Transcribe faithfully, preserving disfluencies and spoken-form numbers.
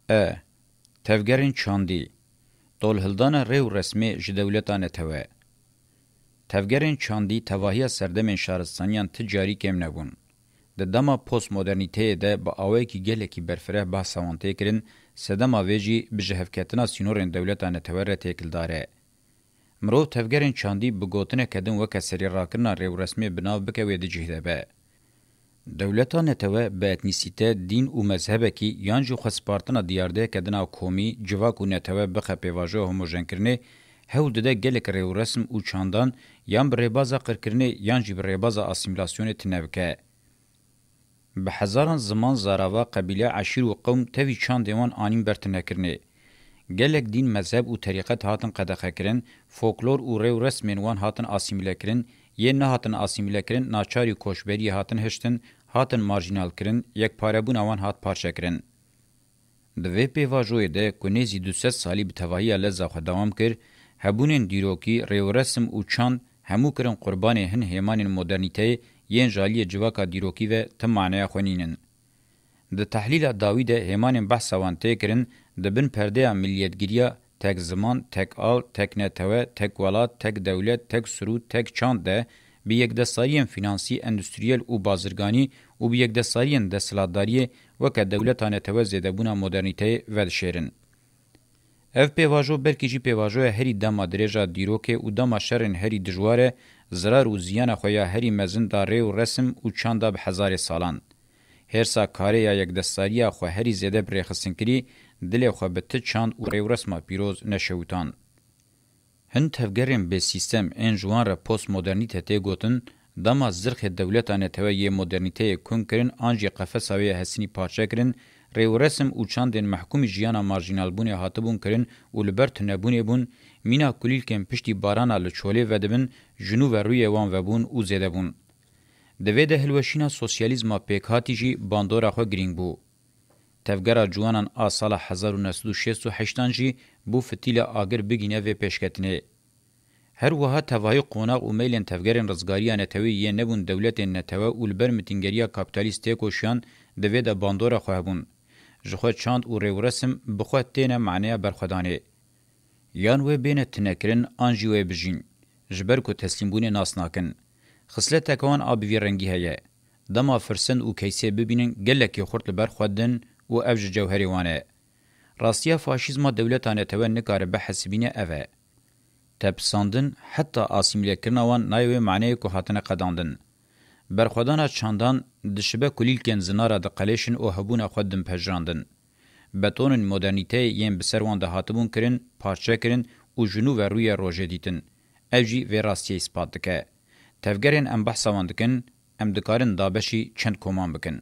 E. Tevgerên çandî. Tolhildana rê û resmê ji dewleta netewe. Tevgerên çandî tevahiya serdemên şaristaniyan ti carî kêm nebûn. Di dema postmodernîteyê de bi awayekî gelekî berfireh behsa wan tê kirin, sedema vê jî bi jihevketina sînorên dewleta netewe re têkildar e. Mirov tevgerên çandî bi gotineke din weke serîrakirina rêwresmê bi nav bike wê di cih de be. Dewleta netewe bi etnîsîte, dîn û mezhebekî yan jî xwespartina diyardeyeke din a komî, civak û netewe bixe pêvajoya homojenkirinê, hewl dide gelek rêwresm û çandan yan bi rêbaza qirkirinê yan jî bi rêbaza asîmîlasyonê tune bike. Bi hezaran ziman, zarava, qebîle, eşîr û qewm tevî çandên wan anîn ber tinekirinê. Gelek dîn, mezheb û terîqet hatin qedexekirin, folklor û rê û resmên wan hatin asîmîlekirin, yên nehatin asîmîlekirin naçarî koçberiyê hatin hiştin, hatin marjînalkirin, yekparebûna wan hat parçekirin. Di vê pêvajoyê de ku nêzî du sed salî bi tevahiya leza xwe dewam kir, hebûnên dîrokî, rêwresm û çand hemû kirin qurbanê hin hêmanên modernîteyê yên ji aliyê civaka dîrokî ve ti maneya xwe nînin. Di tehlîla dawî de hêmanên behsa wan tê kirin, di bin perdeya miliyetgiriya tek ziman, tek al, tek netewe, tek welat, tek dewlet, tek sirû, tek çand de bi yekdestariyên fînansî, endustriyel û bazirganî û bi yekdestariyên desthilatdariyê weke dewleta netewe zêdebûna modernîteyê vedişêrin. Ev pêvajo belkî jî pêvajoya herî dema dirêj a dîrokê û dema şerên herî dijwar e, zirar û ziyana xwe ya herî mezin da rê û resim û çanda bi hezarê salan. Hêrsa karê ya yekdestariya xwe herî zêde bi rêxistinkirî, dilê xwe bi ti çand û rêwresma pîroz neşewitand. Hin tevgerên bêsîstem ên ji wan re postmodernîte tê gotin, dema zirxê dewleta netewe yê modernîteyê kun kirin an jî qefesa wê ya hesinî parçe kirin, rêwresim û çandên mehkûmî jiyana marjînalbûnê hatibûn kirin û li ber tunebûnê bûn, mîna kulîlkên piştî barana li çolê vedibin, ji nû ve rûyê wan vebûn û zêde bûn. Di vê de hilweşîna sosyalîzma pêkhatî jî bandora xwe girîng bû. Tevgera ciwanan a sala hezar û neh sed û şêst û heştan jî bû fitîle agir bigîne vê pêşketinê. Her wiha tevahî qonax û meylên tevgerên rizgariya netewî yên nebûn dewletên netewe û li ber mitîngeriya kapîtalîst têkoşiyan di vê de bandora xwe hebûn. Ji xwe çand û rêwresim bi xwe têne maneya berxwedanê. Yan wê bêne tinekirin an jî wê bijîn. Ji ber ku teslîmbûnê nas nakin. Xisleteke wan a bi vî rengî heye. Dema firsend û keysê bibînin gelekî xurt li ber xwe din û ev ji cewherê wan e. Rastiya faşîzma dewleta netewe nikare bihesibîne ev e. Tepisandin, heta asîmîlekirina wan nayê wê maneyê ku hatine qedandin. Berxwedana çandan dişibe kulîlkên zinara diqelêşin û hebûna xwe dinpejirandin. Betonên modernîteyê yên bi ser wan de hatibûn kirin, parçe kirin û ji nû ve rûyê rojê dîtin. Ev jî vê rastiyê îspat dike. Tevgerên em behsa wan dikin, em dikarin dabeşî çend koman bikin.